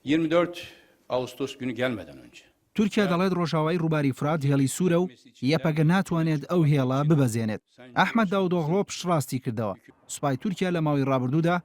24 Ağustos günü gelmeden önce. تورکیا دەڵێت ڕۆژاوای ڕووباری فورات هێڵی سوورە و یەپەگە ناتوانێت ئەو هێڵە ببەزێنێت. ئەحمەد داودئۆغڵۆ پشتڕاستی کردەوە، سوپای تورکیا لە ماوەی ڕابردوودا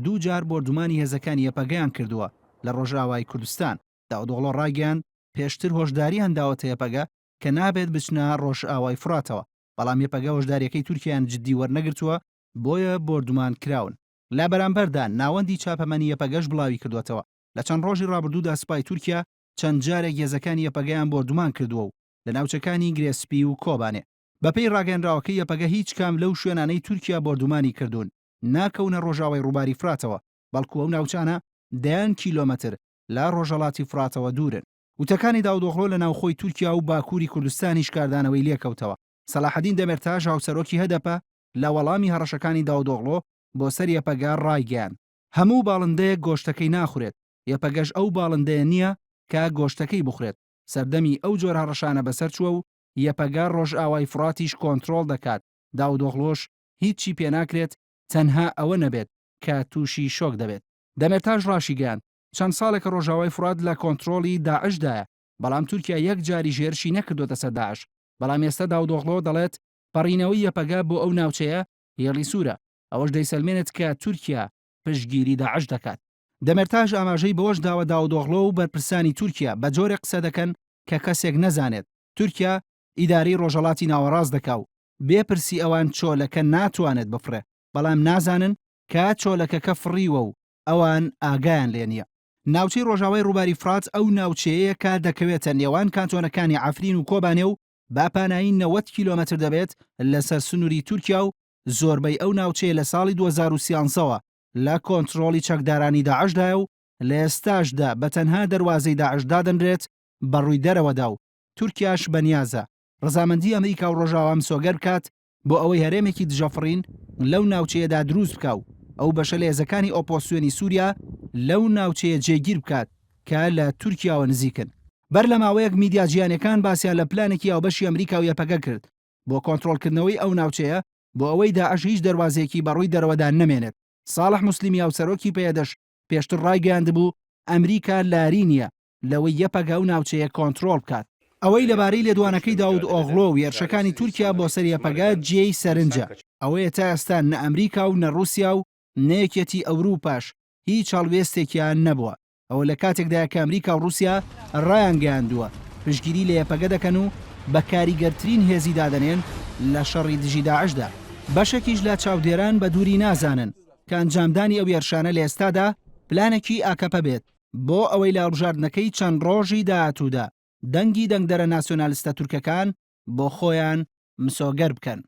دوو جار بۆردومانی هێزەکانی یەپەگەیان کردووە لە ڕۆژئاوای کوردستان. داودئۆغڵۆ ڕایگەیاند، پێشتر هۆشدارییان داوەتە یەپەگە کە نابێت بچنە ڕۆژئاوای فوراتەوە، بەڵام یەپەگە هۆشدارییەکەی تورکیایان جددی وەرنەگرتووە، بۆیە بۆردومان کراون. لە بەرامبەردا ناوەندی چاپەمەنی یەپەگەش بڵاویکردووەتەوە، لە چەند ڕۆژی ڕابردوودا سوپای تورکیا چەند جارێک هێزەکانی یەپەگەیان بۆردومان کردووە و لە ناوچەکانی گرێ سپی و کۆبانێ. بەپێی ڕاگەیەنراوەکەی یەپەگە هیچ کام لەو شوێنانەی تورکیا بۆردومانی کردوون ناکەونە ڕۆژاوای ڕووباری فراتەوە، بەڵکو ئەو ناوچانە دەیان کیلۆمەتر لە ڕۆژهەڵاتی فراتەوە دوورن. وتەکانی داودئۆغلۆ لە ناوخۆی تورکیا و باکووری کوردستانیش کاردانەوەی لێکەوتەوە. سەلاحەدین دەمێرتاش هاوسەرۆکی هەدەپە لە وەڵامی هەڕەشەکانی داودئۆغلۆ بۆ سەر یەپەگە ڕایگەیاند، هەموو باڵندەیەک گۆشتەکەی ناخورێت، یەپەگەش ئەو باڵندەیە نییە کە گۆشتەکەی بخورێت، سەردەمی ئەو جۆرە هەڕەشانە بەسەر چووە و یەپەگە ڕۆژئاوای فوڕاتیش کۆنترۆڵ دەکات، داودئۆغلۆش هیچی پێناکرێت تەنها ئەوە نەبێت کە تووشی شۆک دەبێت. دەمێرتاش ڕاشیگەیاند، چەند ساڵێکە ڕۆژاوای فوڕات لە کۆنترۆڵی داعشدایە، بەڵام تورکیا یەک جاریش هێرشی نەکردۆتە سەر داعش، بەڵام ئێستا داودئۆغلۆ دەڵێت پەڕینەوەی یەپەگە بۆ ئەو ناوچەیە هێڵی سوورە، ئەوەش دەیسەلمێنێت کە تورکیا پشتگیری داعش دەکات. دەمێرتاش ئاماژەی بەوەش داوە داودئۆغلۆ و بەرپرسانی تورکیا بە جۆرێک قسە دەکەن کە کەسێک نەزانێت تورکیا ئیدارەی ڕۆژهەڵاتی ناوەڕاست دەکا و بێ پرسی ئەوان چۆلەکە ناتوانێت بفڕێ، بەڵام نازانن کە چۆلەکەکە فڕیوە و ئەوان ئاگایان لێ نییە. ناوچەی ڕۆژاوای ڕووباری فڕات ئەو ناوچەیەیە کە دەکەوێتە نێوان کانتۆنەکانی عەفرین و کۆبانێ و بە پانایی 90 کیلۆمەتر دەبێت لەسەر سنووری تورکیا و زۆربەی ئەو ناوچەیە لە ساڵی 2013 ەوە لە کۆنترۆڵی چەکدارانی داعشدایە و لە ئێستاشدا بە تەنها دەروازەی داعش دادەنرێت بە ڕووی دەرەوەدا و تورکیاش بەنیازە ڕەزامەندی ئەمریکا و ڕۆژاوا مسۆگەر بکات بۆ ئەوەی هەرێمێکی دژەفڕین لەو ناوچەیەدا دروست بکا و ئەو بەشە لە هێزەکانی ئۆپۆسیۆنی سووریا لەو ناوچەیە جێگیر بکات کە لە تورکیاوە نزیکن. بەر لە ماوەیەک میدیا جیهانیەکان باسیان لە پلانێکی هاوبەشی ئەمریکا و یەپەگە کرد بۆ کۆنترۆڵکردنەوەی ئەو ناوچەیە بۆ ئەوەی داعش هیچ دەروازەیەکی بەڕووی دەرەوەدا نەمێنێت. ساڵح موسلیمی هاوسەرۆکی پەیەدەش پێشتر ڕایگەیاندبوو ئەمریکا لاری نییە لەوەی یەپەگە ئەو ناوچەیە کۆنترۆڵ بکات. ئەوەی لەبارەی لێدوانەکەی داود ئۆغلۆ و هێرشەکانی تورکیا بۆ سەر یەپەگە جێی سەرنجە، ئەوەیە تا ئێستا نە ئەمریکا و نە ڕووسیا و نە یەکێتی ئەوروپاش هیچ هەڵوێستێکیان نەبووە. ئەوە لە کاتێکدایە کە ئەمریکا و ڕووسیا ڕایانگەیاندووە پشتگیری لە یەپەگە دەکەن و بە کاریگەرترین هێزی دادەنێن لە شەڕی دژی داعشدا. بەشێکیش لە چاودێران بە دووری نازانن کە ئەنجامدانی ئەو هێرشانە لە ئێستادا پلانێکی ئاکەپە بێت بۆ ئەوەی لە هەڵبژاردنەکەی چەند ڕۆژی داهاتوودا دەنگی دەنگدەرە ناسیۆنالستە تورکەکان بۆ خۆیان مسۆگەر بکەن.